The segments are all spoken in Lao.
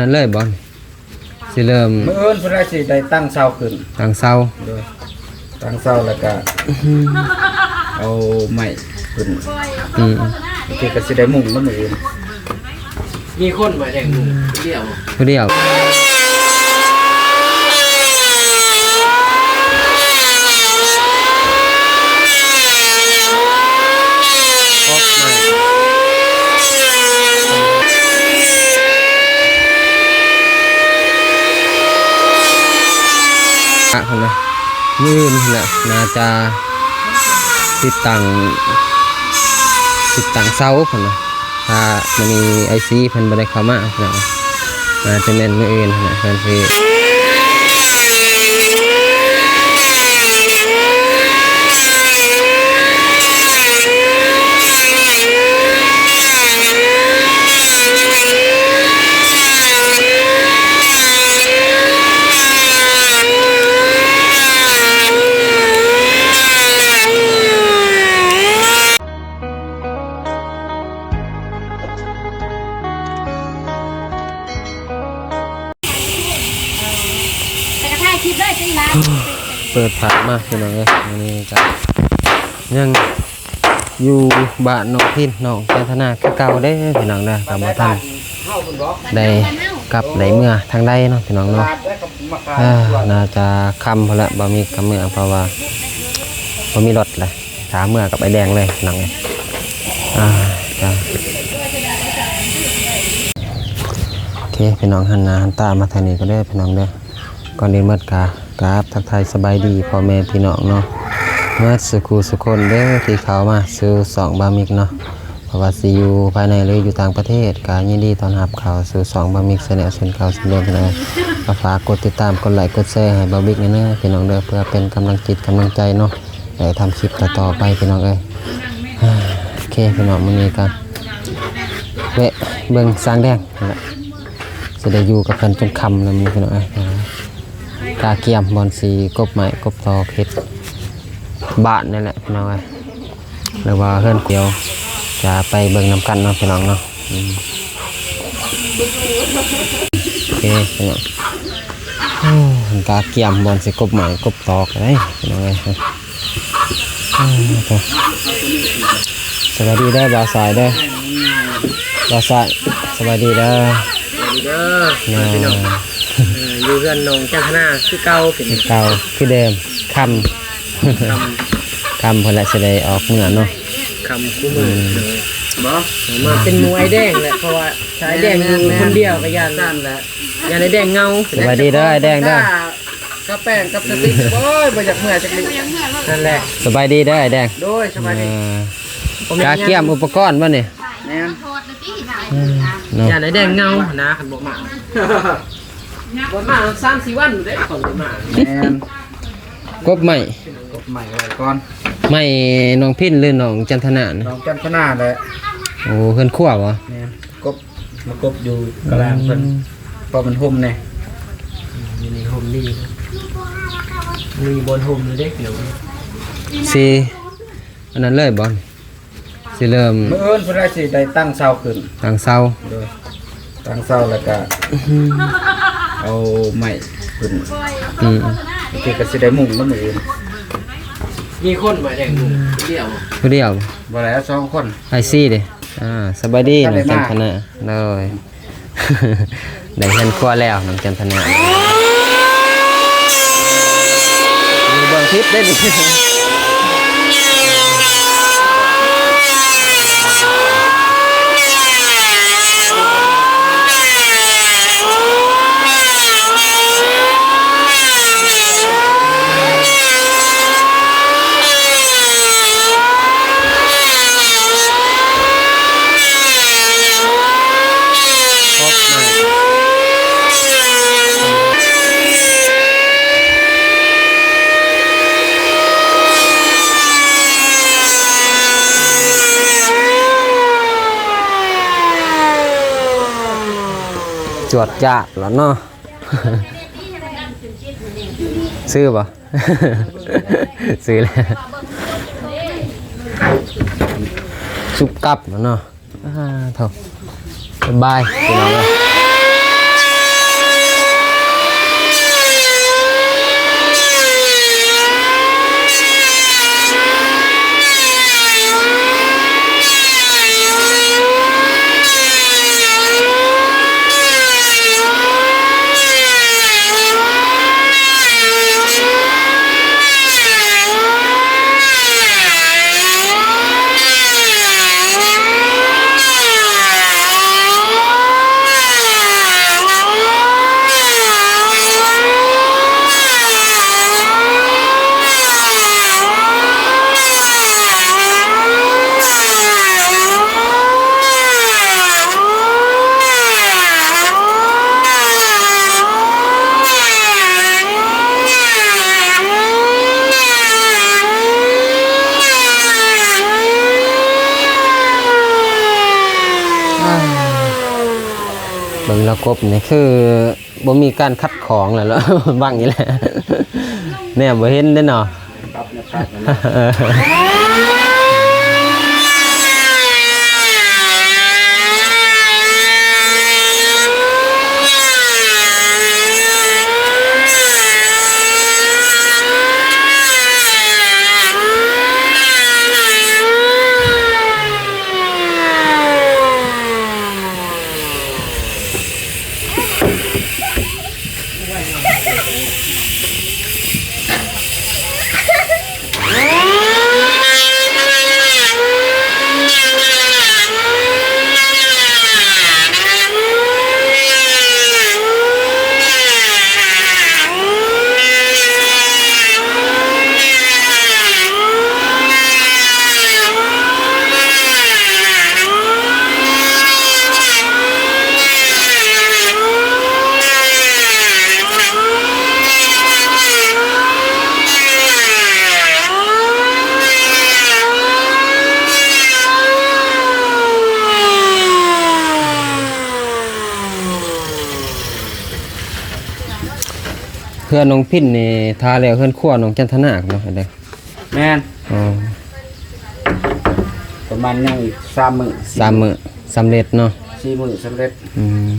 ນັ້ນເລີຍບໍ່? ຊິເລີ່ມ ມື້ອື່ນພຸ້ນລະ ຊິໄດ້ຕັ້ງເສົາຂຶ້ນ ຕັ້ງເສົາ ໂດຍ ຕັ້ງເສົາ ແລ້ວກະ ອືມ ເອົາໄມ້ຂຶ້ນ ອືມ ບາງທີກະຊິໄດ້ມຸງນຳມື້ອື່ນ. ມີຄົນບໍ່ແດງມຸງ ອືມ ຜູ້ດຽວ ຜູ້ດຽວ. ອະ ພຸ້ນນະ ມື້ອື່ນພຸ້ນແຫຼະ ໜ້າຈະຕິດຕັ້ງ ຕິດຕັ້ງເສົາພຸ້ນນະ. ຖ້າມື້ນີ້ອ້າຍສີເພິ່ນບໍ່ໄດ້ເຂົ້າມາ ພີ່ນ້ອງ ອາດຈະແມ່ນມື້ອື່ນຫັ້ນແຫຼະ ເພິ່ນຊິ ເປີດພາບມາ ພີ່ນ້ອງເອີຍ ມື້ນີ້ກະຍັງຢູ່ບ້ານນ້ອງພິນ ນ້ອງຈັນທະນາຄືເກົ່າເດີ ພີ່ນ້ອງເດີ ກະບໍ່ທັນໄດ້ກັບໄດ້ເມືອທາງໃດເນາະ ພີ່ນ້ອງເນາະ. ເອີ ໜ້າຈະຄ່ຳພຸ້ນແຫຼະ ບ່າວມິກກະເມືອ ເພາະວ່າບໍ່ມີລົດແຫຼະ ຖ້າເມືອກັບອ້າຍແດງເລີຍ ພີ່ນ້ອງເອີຍ. ອ່າ ຈ້າ ໂອເຄ ພີ່ນ້ອງ ຫັນໜ້າຫັນຕາມາທາງນີ້ກໍເດີ ພີ່ນ້ອງເດີ. ກ່ອນອື່ນໝົດກະກາບທັກທາຍສະບາຍດີພໍ່ແມ່ພີ່ນ້ອງເນາະ ເໝິດສູ່ຄູ່ສູ່ຄົນເດີ ທີ່ເຂົ້າມາສູ່ຊ່ອງບ່າວມິກເນາະ. ບໍ່ວ່າຊິຢູ່ພາຍໃນ ຫຼື ຢູ່ຕ່າງປະເທດ ກະຍິນດີຕ້ອນຮັບເຂົ້າສູ່ຊ່ອງບ່າວມິກແຊນແນວເຊັ່ນເກົ່າເຊັ່ນເດີ ພີ່ນ້ອງເອີຍ. ກໍຝາກກົດຕິດຕາມ ກົດໄລ ກົດແຊໃຫ້ບ່າວມິກແນ່ເດີ ພີ່ນ້ອງເດີ ເພື່ອເປັນກຳລັງຈິດກຳລັງໃຈເນາະ ໄດ້ທຳຄລິບຕໍ່ໆໄປ ພີ່ນ້ອງເອີຍ. ໂອເຄ ພີ່ນ້ອງ ມື້ນີ້ກໍແວະເບິ່ງຊ່າງແດງຫັ້ນແຫຼະ ຊິໄດ້ຢູ່ກັບເພິ່ນຈົນຄ່ຳແລ້ວມື້ນີ້ ພີ່ນ້ອງເອີຍ. ກະກຽມບ່ອນຊິກົບໄມ້ກົບຕອກເຮັດບ້ານນີ້ແຫຼະ ພີ່ນ້ອງເອີຍ ຫຼືວ່າເຮືອນ ດຽວຈະໄປເບິ່ງນຳກັນເນາະ ພີ່ນ້ອງເນາະ. ອືມ ໂອເຄ ພີ່ນ້ອງ ໂອ້ ກະກຽມບ່ອນຊິກົບໄມ້ກົບຕອກເດ້ ພີ່ນ້ອງເອີຍ. ສະບາຍດີເດີ ບ່າວສາຍເດີ ບ່າວສາຍ ສະບາຍດີເດີ ສະບາຍດີເດີ ພີ່ນ້ອງ ເອີ ຢູ່ເຮືອນນ້ອງຈັນທະນາຄືເກົ່າ ຄືເກົ່າ ຄືເດີມ ຄ່ຳ ຄ່ຳ ຄ່ຳພຸ້ນແຫຼະ ຊິໄດ້ອອກເມືອເນາະ ຄ່ຳຄູ່ມື້ ອືມ ບໍ່ ມາເປັນໝູ່ອ້າຍແດງແຫຼະ ເພາະວ່າຖ້າອ້າຍແດງຢູ່ຄົນດຽວກໍຢ້ານ ຢ້ານອ້າຍແດງເຫງົາ. ສະບາຍດີເດີ ອ້າຍແດງເດີ. ກາແຟກັບສະຕິກ ໂອ້ຍ ບໍ່ຢາກເມືອຈັກມື້ ນັ້ນແຫຼະ. ສະບາຍດີເດີອ້າຍແດງ. ໂດຍ ສະບາຍດີ. ເອີ ກະກຽມອຸປະກອນບໍ່ນີ້? ແມ່ນ ເນາະ ຢ້ານອ້າຍແດງເຫງົານະ ຄັນບໍ່ມາ ບໍ່ມາສາມສີ່ວັນເດ້ ຄັນບໍ່ມາ. ແມ່ນ ກົບໄມ້ ກົບໄມ້ໄວ້ກ່ອນ. ໄມ້ນ້ອງພິນ ຫຼື ນ້ອງຈັນທະນານະ? ນ້ອງຈັນທະນາແຫຼະ. ໂອ້ ເຮືອນຄົວບໍ່? ແມ່ນ ກົບ ມາກົບຢູ່ກະລາງເພິ່ນ. ອືມ ເພາະມັນຮົ່ມແດ່ ຢູ່ນີ້ຮົ່ມດີ ມີບ່ອນຮົ່ມຢູ່ເດ້ ພີ່ນ້ອງ. ຊິອັນນັ້ນເລີຍບໍ່? ຊິເລີ່ມ ມື້ອື່ນພຸ້ນລະ ຊິໄດ້ຕັ້ງເສົາຂຶ້ນ ຕັ້ງເສົາ ໂດຍ ຕັ້ງເສົາ ແລ້ວກະ ອືມ ເອົາໄມ້ຂຶ້ນ. ອືມ ບາງທີກະຊິໄດ້ມຸງນຳມື້ອື່ນ. ມີຄົນບໍ່ແດງມຸງ ອືມ ຜູ້ດຽວ ຜູ້ດຽວ ບໍ່ໄດ້ ເອົາສອງຄົນ. ອ້າຍຊີເດ້? ອ່າ ສະບາຍດີ ນ້ອງຈັນທະນາ. ໂດຍ ໄດ້ເຮືອນຄົວແລ້ວ ນ້ອງຈັນທະນາ. ມີເບິ່ງຄລິບເດ້ນີ້. ຈວດຈາດລະເນາະ. ຊື້ບໍ່? ຊື້ແລ້ວ ສຸບກັບແລ້ວເນາະ. ອ່າ ໂທ້ ບາຍບາຍ ພີ່ນ້ອງເອີຍ. ກົບນີ້ຄືບໍ່ມີການຂັດຂອງແລ້ວເນາະ ບັງອີກແລ້ວ ແນວບໍ່ເຫັນເດ້ເນາະ. ປັບແນວປັບແນວເນາະ. ເຮືອນນ້ອງພິນນີ້ ຖ້າແລ້ວເຮືອນຄົວນ້ອງຈັນທະນາເນາະ ເດີ. ແມ່ນ. ອໍ ປະມານຍັງອີກສາມມື້ ສາມມື້ສຳເລັດເນາະ. ສີ່ມື້ສຳເລັດ. ອືມ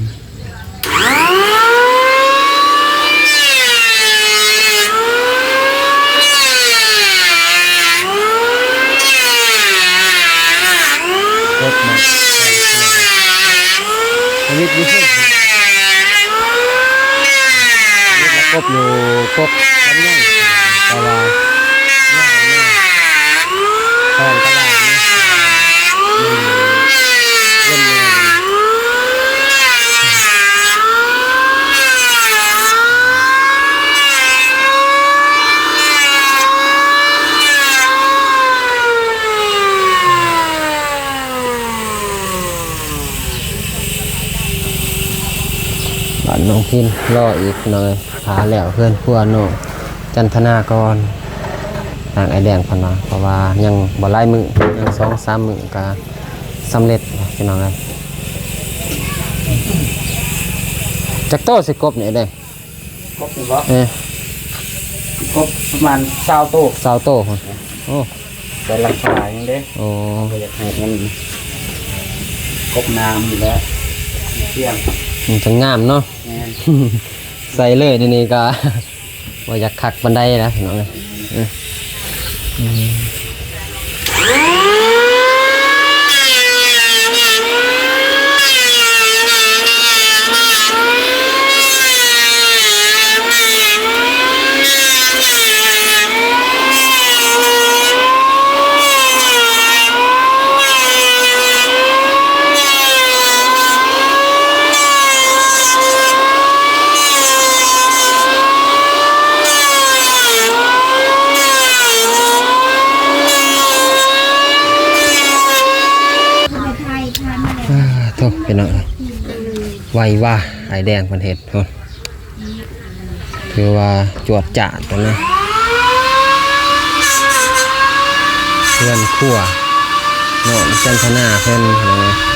ກົບມາ ທຳອິດຢູ່ເທິງ ທຳອິດລະກົບຢູ່ ກົບລຳໄຍ ແຕ່ວ່າ ຍ້າຍມາ ຂອງຕະຫຼາດນີ້ ມັນເຢັນແນ່. ບ້ານນ້ອງພິນ ລໍອີກໜ້ອຍ ຖ້າແລ້ວເຮືອນຄົວນ້ອງຈັນທະນາກ່ອນ ທາງອ້າຍແດງເພິ່ນວ່າ ເພາະວ່າຍັງບໍ່ຫຼາຍມື້ ຍັງສອງສາມມື້ກະສຳເລັດ ພີ່ນ້ອງເອີຍ. ຈັກໂຕຊິກົບນີ້ອ້າຍແດງ? ກົບນີ້ບໍ່? ເອີ ກົບປະມານຊາວໂຕ ຊາວໂຕພຸ້ນ. ໂອ້ ແຕ່ລາຄາຍັງເດ້. ໂອ້ ບໍ່ຢາກໃຫ້ມັນ ກົບງາມນີ້ແຫຼະ ມັນຈະງາມເນາະ. ແມ່ນ ໃສ່ເລີຍດຽວນີ້ກະບໍ່ຢາກຄັກປານໃດນະ ພີ່ນ້ອງເອີຍ. ເອີ ອືມ ອ່າ ໂທ້ ພີ່ນ້ອງເອີຍ ໄວວາ ອ້າຍແດງເພິ່ນເຮັດພຸ້ນ. ຖືວ່າຈວດຈາດກັນນະ ເຮືອນຄົວນ້ອງຈັນທະນາເພິ່ນນະ.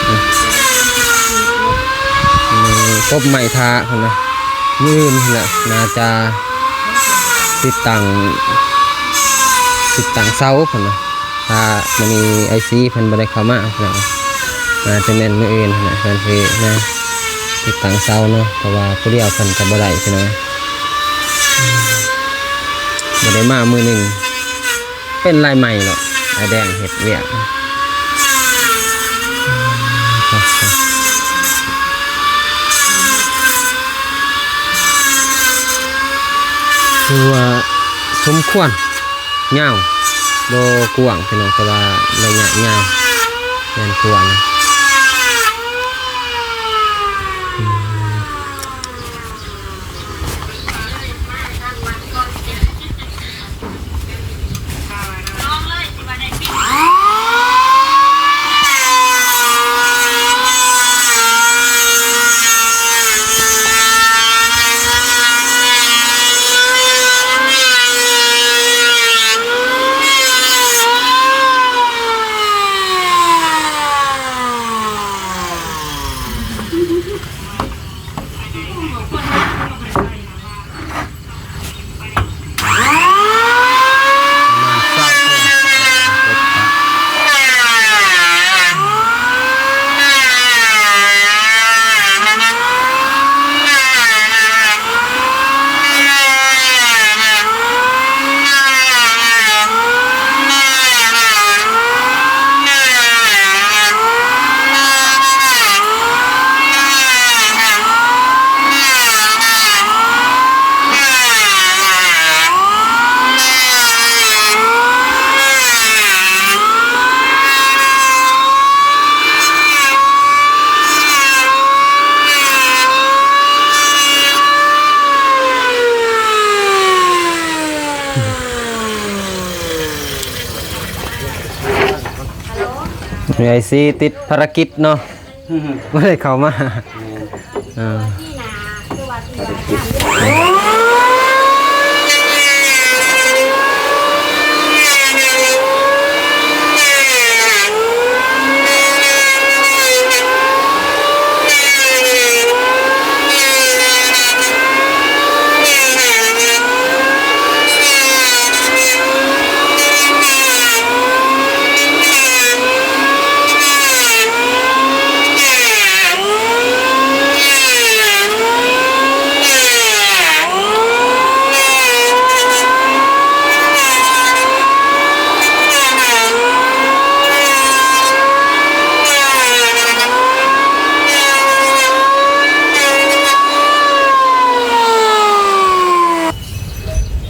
ອືມ ກົບໄມ້ຖ້າພຸ້ນນະ ມື້ອື່ນພຸ້ນແຫຼະ ໜ້າຈະຕິດຕັ້ງ ຕິດຕັ້ງເສົາພຸ້ນນະ. ຖ້າມື້ນີ້ອ້າຍສີເພິ່ນບໍ່ໄດ້ເຂົ້າມາ ອາດຈະແມ່ນມື້ອື່ນຫັ້ນນະ ເພິ່ນຊິມາຕິດຕັ້ງເສົາເນາະ ເພາະວ່າຜູ້ດຽວເພິ່ນກໍບໍ່ໄດ້ ພີ່ນ້ອງ ບໍ່ໄດ້ມາມື້ໜຶ່ງ ເປັນຫຼາຍໄມ້ແລ້ວ ອ້າຍແດງເຮັດວຽກ. ຖືວ່າສົມຄວນ ຍາວ ບໍ່ກວ້າງ ພີ່ນ້ອງ ແຕ່ວ່າໄລຍະຍາວ ແມ່ນຄວນ ອືມ. ເອື້ອຍສີຕິດພາລະກິດເນາະ ບໍ່ໄດ້ເຂົ້າມາ. ເອີ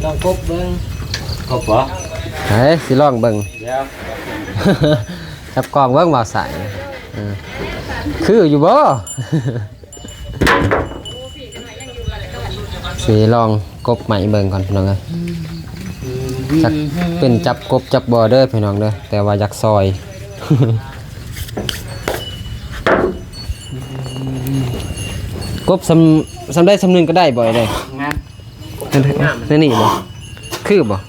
ລອງກົບເບິ່ງ. ກົບບໍ່? ເອີ ຊິລອງເບິ່ງ. ດຽວ ຈັບກ້ອງເບິ່ງ ບ່າວສາຍ. ເອີ ຄືຢູ່ບໍ່? ຊິລອງກົບໃໝ່ເບິ່ງກ່ອນ ພີ່ນ້ອງເອີຍ ຈັກເປັນຈັບກົບຈັບບໍ່ເດີ ພີ່ນ້ອງເດີ ແຕ່ວ່າຢາກຊອຍ. ກົບສ່ຳ ສ່ຳໃດສ່ຳໜຶ່ງກໍໄດ້ບໍ່ເອີຍ? ງາມ ແນວນີ້ບໍ່? ຄືບໍ່?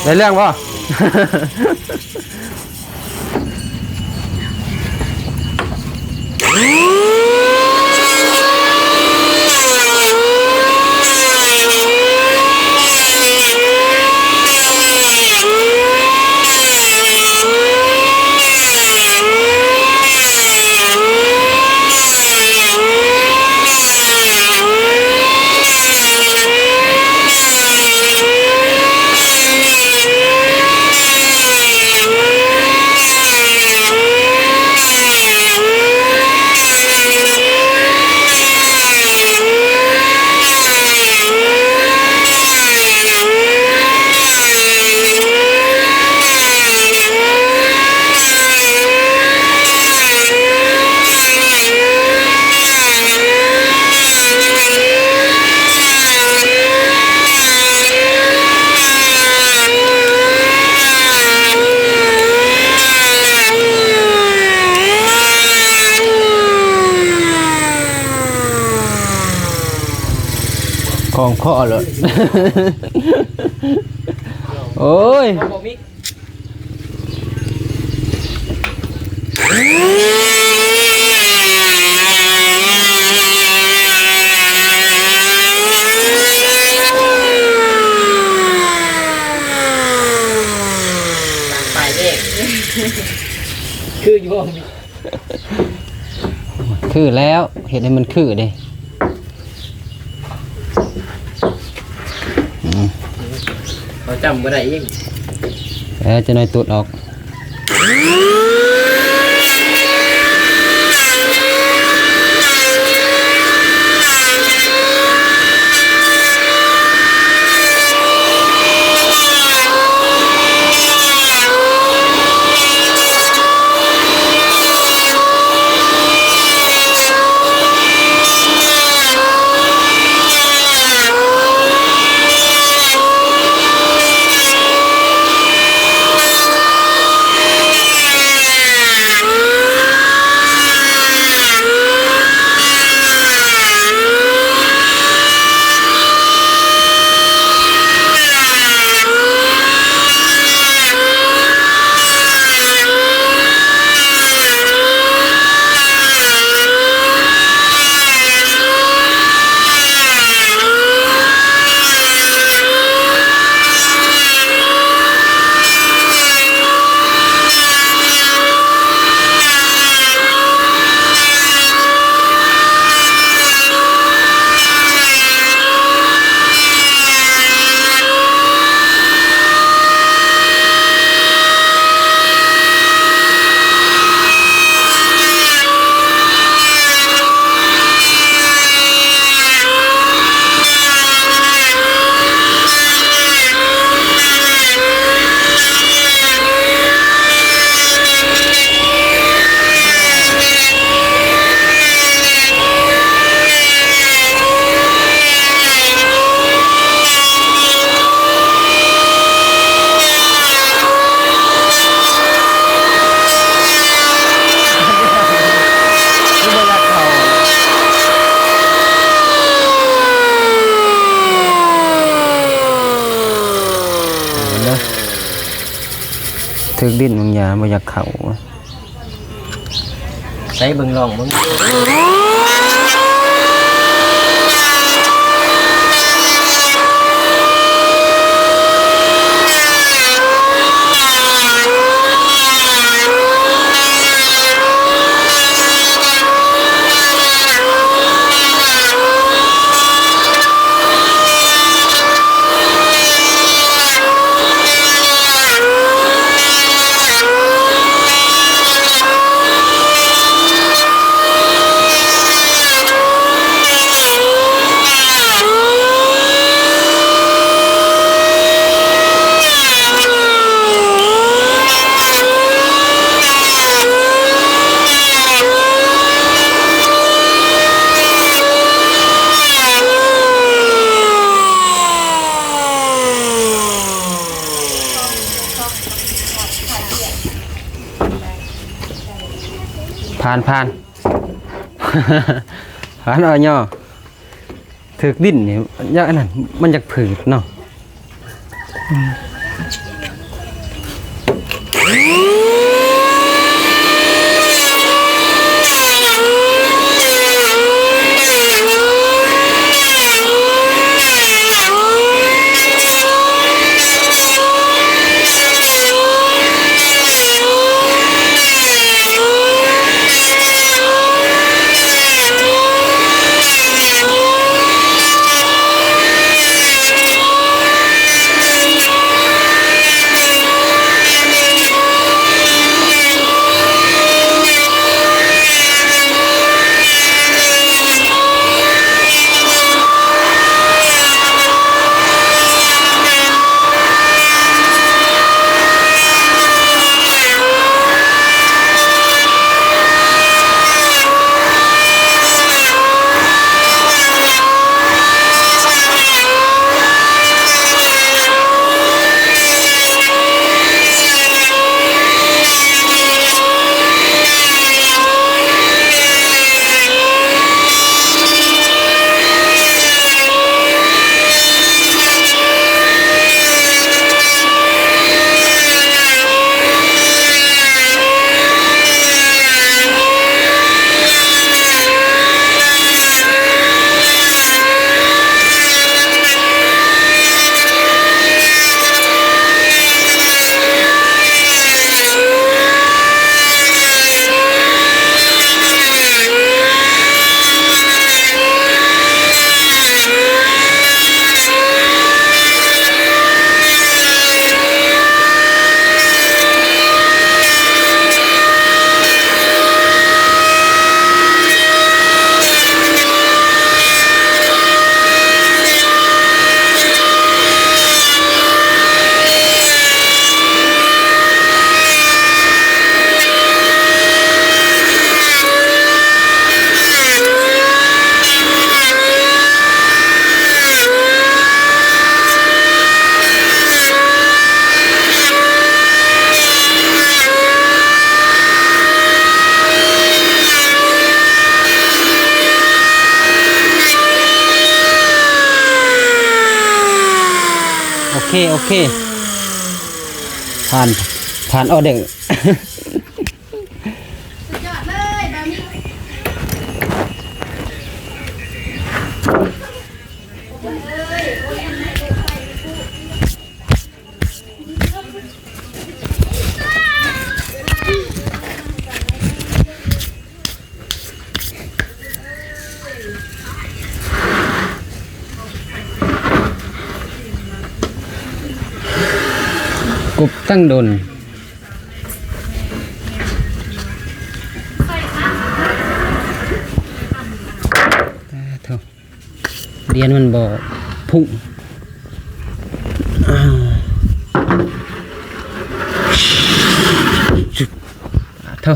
ໄດ້ເລື່ອງບໍ່? ຂອງພໍ່ໂລດ ໂອ້ຍ. ປາຍເດ້ ຄືຢູ່ບໍ່? ຄືແລ້ວ ເຮັດໃຫ້ມັນຄືເດ້. ອືມ ເຂົາຈຳບໍ່ໄດ້ອີກ. ເອີ ຈັກໜ້ອຍຕູດອອກ. ເ ດິນບາງຢ່າງບໍ່ຢາກເຂົ້າ. ໃສ່ເບິ່ງ ລອງເບິ່ງ. ຜ່ານ ຜ່ານ ຜ່ານ ອອຍ. ຖືກດິນນີ້ ຢາກອັນນັ້ນ ມັນຢາກຜືດເນາະ. ໂອເຄ ໂອເຄ ຜ່ານ ຜ່ານອໍເດີ. ສຸດຍອດເລີຍ ບ່າວມິກ. ກົບຕັ້ງດົນ. ອ້າໂທ້ ດຽນມັນບໍ່ພຸ້ງ. ອ້າໂທ້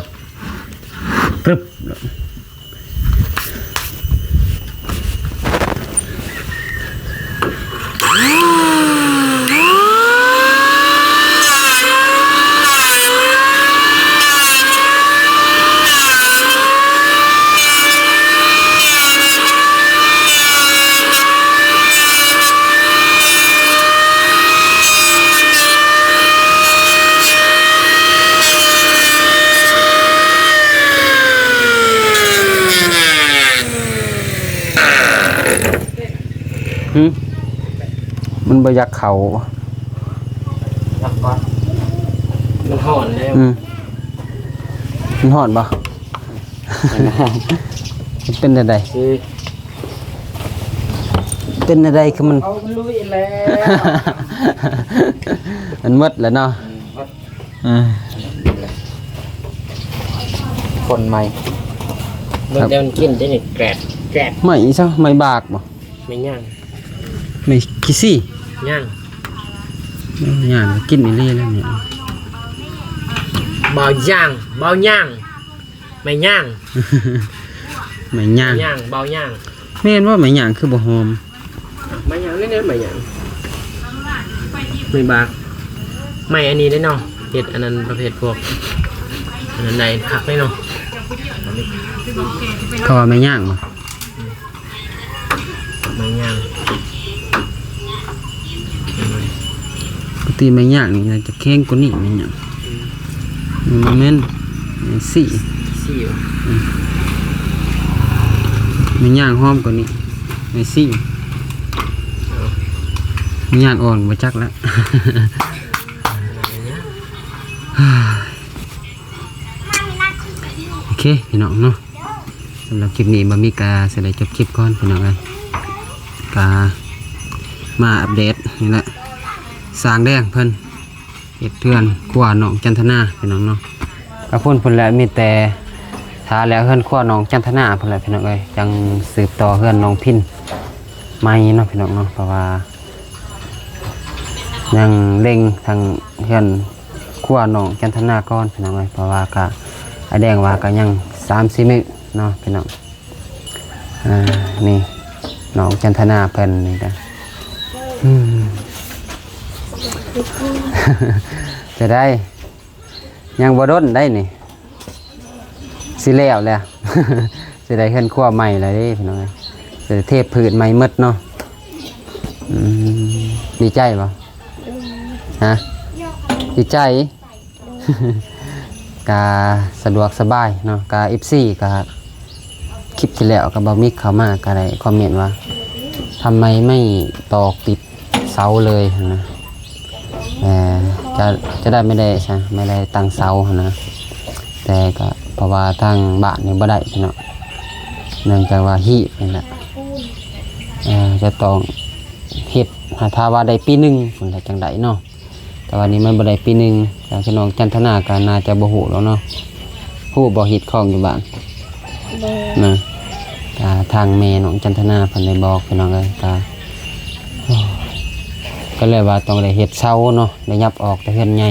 ກຶບ. ໂ ຫື? ມັນບໍ່ຢາກເຂົ້າ. ພັກກ່ອນ ມັນຮ້ອນແລ້ວ. ອືມ ມັນຮ້ອນບໍ່? ມັນເປັນແນວໃດ? ຄື ເປັນແນວໃດ? ຄືມັນ ເອົາມັນລຸຍແລ້ວ ມັນໝົດແລ້ວເນາະ. ອືມ ໝົດ ອ່າ ຄົນໃໝ່ ເບິ່ງແຕ່ມັນກິນໄດ້ນີ້ ແກຣດ ແກຣດ. ໄມ້ອີ່ຫຍັງ? ໄມ້ບາກບໍ່? ໄມ້ຫຍັງ? ໄມ້ຂີ້ຊີ້? ຫຍັງ? ຫຍັງ ກິນອີ່ຫຼີແລ້ວນີ້. ບໍ່ຫຍັງ ບໍ່ຫຍັງ ໄມ້ຫຍັງ? ໄມ້ຫຍັງ? ຫຍັງ ບໍ່ຫຍັງ. ແມ່ນບໍ່? ໄມ້ຫຍັງຄືບໍ່ຫອມ? ໄມ້ຫຍັງແນ່ໆ ໄມ້ຫຍັງ? ໄມ້ບາກ ໄມ້ອັນນີ້ເດ້ເນາະ ເຮັດອັນນັ້ນ ປະເພດພວກອັນນັ້ນໄດ້ຄັກເດ້ເນາະ. ເຂົາວ່າໄມ້ຫຍັງບໍ່? ໄມ້ຫຍັງ? ປົກກະຕິໄມ້ຫຍັງນີ້ນາຈະແຂງກວ່ານີ້. ໄມ້ຫຍັງ? ອືມ ມັນບໍ່ແມ່ນ ໄມ້ຊີ້ ຊີ້ຫວາ? ອືມ ໄມ້ຫຍັງຫອມກວ່ານີ້ ໄມ້ຊີ້. ເອົາ ໄມ້ຫຍັງອ່ອນບໍ່ຈັກລະ. ໂອເຄ ພີ່ນ້ອງເນາະ ສຳລັບຄລິບນີ້ ບ່າວມິກກະຊິໄດ້ຈົບຄລິບກ່ອນ ພີ່ນ້ອງເອີຍ. ກະມາອັບເດດນີ້ແຫຼະ ຊ່າງແດງເພິ່ນເຮັດເຮືອນຄົວນ້ອງຈັນທະນາ ພີ່ນ້ອງເນາະ. ກະພຸ້ນ ພຸ້ນແຫຼະ ມີແຕ່ຖ້າແລ້ວເຮືອນຄົວນ້ອງຈັນທະນາພຸ້ນແຫຼະ ພີ່ນ້ອງເອີຍ ຈັ່ງສືບຕໍ່ເຮືອນນ້ອງພິນໃໝ່ເນາະ ພີ່ນ້ອງເນາະ. ເພາະວ່າຍັງເລັງທາງເຮືອນຄົວນ້ອງຈັນທະນາກ່ອນ ພີ່ນ້ອງເອີຍ ເພາະວ່າກະ ອ້າຍແດງວ່າກະຍັງສາມສີ່ມື້ເນາະ ພີ່ນ້ອງ. ອ່າ ນີ້ນ້ອງຈັນທະນາເພິ່ນນີ້ກະ ອືມ ຈະໄດ້ ຍັງບໍ່ດົນໄດ໋ນີ້ ຊິແລ້ວແລ້ວ ຊິໄດ້ເຮືອນຄົວໃໝ່ແລ້ວເດ້ ພີ່ນ້ອງເອີຍ ຊິໄດ້ເທພື້ນໃໝ່ໝົດເນາະ. ອືມ ດີໃຈບໍ່? ຮະ? ດີໃຈ. ກະສະດວກສະບາຍເນາະ ກະເອັຟຊີກະ ຄລິບທີ່ແລ້ວກະບ່າວມິກເຂົ້າມາກະໄດ້ຄອມເມັນວ່າ ທຳໄມໄມ່ຕອກຕິດເສົາເລີຍຫັ້ນນະ. ເອີ ຈະ ຈະໄດ້ໄມ່ໄດ້ຊະ ໄມ່ໄດ້ຕັ້ງເສົາຫັ້ນນະ ແຕ່ກະເພາະວ່າທາງບ້ານນີ້ບໍ່ໄດ້ເນາະ ເນື່ອງຈາກວ່າຮີດນີ້ແຫຼະ. ເອີ ຈະຕ້ອງເຮັດ ຖ້າວ່າໄດ້ປີໜຶ່ງພຸ້ນລະຈັ່ງໄດ້ເນາະ. ແຕ່ວ່ານີ້ມັນບໍ່ໄດ້ປີໜຶ່ງ ກະຄືນ້ອງຈັນທະນາກະໜ້າຈະບໍ່ຮູ້ແລ້ວເນາະ. ຮູ້ບໍ່ ຮີດຄອງຢູ່ບ້ານ? ບໍ່ ນະ ກະທາງແມ່ນ້ອງຈັນທະນາເພິ່ນໄດ້ບອກ ພີ່ນ້ອງເອີຍ ກະ ກະເລີຍວ່າຕ້ອງໄດ້ເຮັດເສົາເນາະ ໄດ້ຫຍັບອອກແຕ່ເຮືອນໃຫຍ່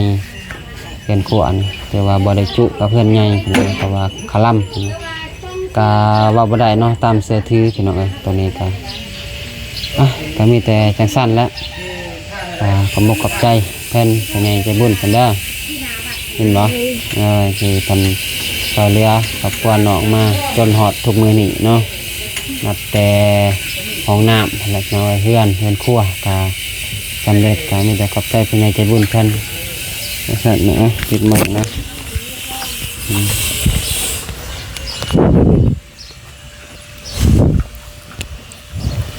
ເຮືອນຄົວນີ້ ແຕ່ວ່າບໍ່ໄດ້ຈຸກັບເຮືອນໃຫຍ່ ເພາະວ່າຄະລຳ ກະເວົ້າບໍ່ໄດ້ເນາະ ຕາມເຊື່ອຖື ພີ່ນ້ອງເອີຍ. ໂຕນີ້ກະ ອ່ະ ກະມີແຕ່ຈັ່ງຊັ້ນແຫຼະ. ອ່າ ຂອບອົກຂອບໃຈແທນຜູ້ໃຫຍ່ໃຈບຸນເພິ່ນເດີ ເຫັນບໍ່? ເອີ ທີ່ເພິ່ນຊ່ວຍເຫຼືອຄອບຄົວນ້ອງມາຈົນຮອດທຸກມື້ນີ້ເນາະ ນັບແຕ່ຫ້ອງນ້ຳ ແລ້ວກໍເຮືອນ ເຮືອນຄົວກະສຳເລັດ. ກະມີແຕ່ຂອບໃຈຜູ້ໃຫຍ່ໃຈບຸນເພິ່ນ ວ່າຊັ້ນເນາະ. ຕິດມືນະ ອືມ.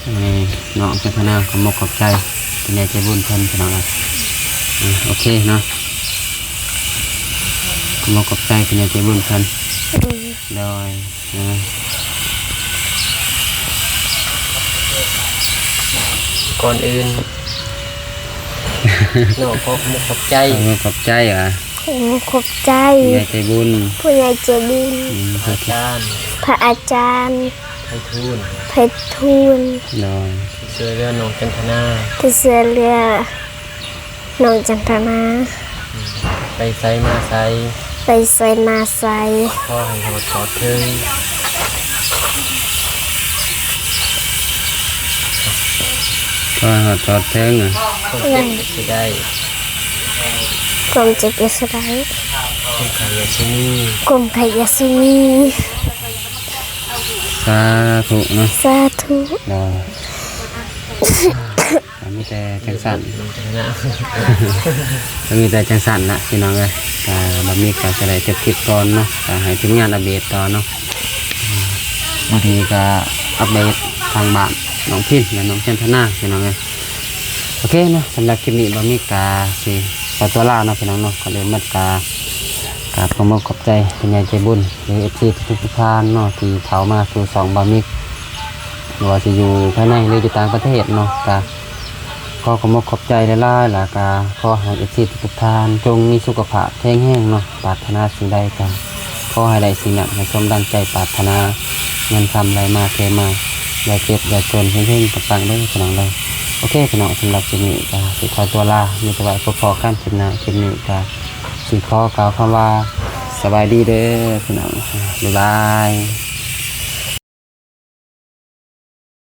ເອີ ເນາະ ຈັນທະນາ ຂອບອົກຂອບໃຈຜູ້ໃຫຍ່ໃຈບຸນເພິ່ນ ພີ່ນ້ອງເອີຍ. ອ່າ ໂອເຄເນາະ ຂອບອົກຂອບໃຈຜູ້ໃຫຍ່ໃຈບຸນເພິ່ນ. ໂດຍ ໂດຍ ເອີ ກ່ອນອື່ນ ເນາະ ຂອບອົກຂອບໃຈ ຂອບອົກຂອບໃຈ ອ່າ ຂອບອົກຂອບໃຈ ຜູ້ໃຫຍ່ໃຈບຸນ ຜູ້ໃຫຍ່ໃຈບຸນ ອືມ ອາຈານ ພະອາຈານ ໄພທູນ ໄພທູນ ໂດຍ ທີ່ຊ່ວຍເຫຼືອນ້ອງຈັນທະນາ ທີ່ຊ່ວຍເຫຼືອນ້ອງຈັນທະນາ ໄປໃສມາໃສ ໄປໃສມາໃສ ຂໍໃຫ້ຮອດປອດເທີງ ຂໍໃຫ້ຮອດປອດເທີງ ຄວາມເຈັບຢ່າຊິໄດ້ ຄວາມເຈັບຢ່າຊິໄດ້ ຄວາມໄຂ້ຢ່າຊິມີ ຄວາມໄຂ້ຢ່າຊິມີ ສາທຸເນາະ ສາທຸ ໂດຍ ກະມີແຕ່ຈັ່ງຊັ້ນ ກະມີແຕ່ຈັ່ງຊັ້ນລະ ພີ່ນ້ອງເອີຍ. ກະບາດນີ້ກະຈະໄດ້ຈົບຄລິບກ່ອນເນາະ ກະໃຫ້ທີມງານອັບເດດຕໍ່ເນາະ ບາດນີ້ກະອັບເດດ ທາງບ້ານນ້ອງພິນ ແລະ ນ້ອງຈັນທະນາ ພີ່ນ້ອງເອີຍ. ໂອເຄເນາະ, ສຳລັບຄລິບນີ້ ບ່າວມິກກະຊິຂໍຕົວລາເນາະ ພີ່ນ້ອງເນາະ. ກ່ອນອື່ນໝົດກະ ກະຂໍຂອບໃຈຜູ້ໃຫຍ່ໃຈບຸນ ຫຼື ເອັຟຊີ ທຸກໆທ່ານເນາະ ທີ່ເຂົ້າມາສູ່ຊ່ອງບ່າວມິກ ບໍ່ວ່າຊິຢູ່ພາຍໃນ ຫຼື ຢູ່ຕ່າງປະເທດເນາະ. ກະ ຂໍຂອບອົກຂອບໃຈຫຼາຍໆ ແລ້ວກະຂໍໃຫ້ເອັຟຊີທຸກໆທ່ານ ຈົ່ງມີສຸຂະພາບແຂງແຮງເນາະ, ປາດຖະໜາສິ່ງໃດກະຂໍໃຫ້ໄດ້ສິ່ງນັ້ນ ໃຫ້ສົມດັ່ງໃຈປາດຖະໜາ, ເງິນຄຳໄຫຼມາເທມາ, ຢ່າເຈັບຢ່າຈົນ, ເຮັງໆ ປັງໆ ເດີພີ່ນ້ອງເດີ. ໂອເຄພີ່ນ້ອງ, ສຳລັບຄລິບນີ້ກະຊິຂໍຕົວລາ, ມີແຕ່ວ່າພົບພໍ້ກັນຄລິບໜ້າ. ຄລິບນີ້ກະຊິຂໍກ່າວຄຳວ່າ ສະບາຍດີເດີພີ່ນ້ອງ, ບາຍບາຍ.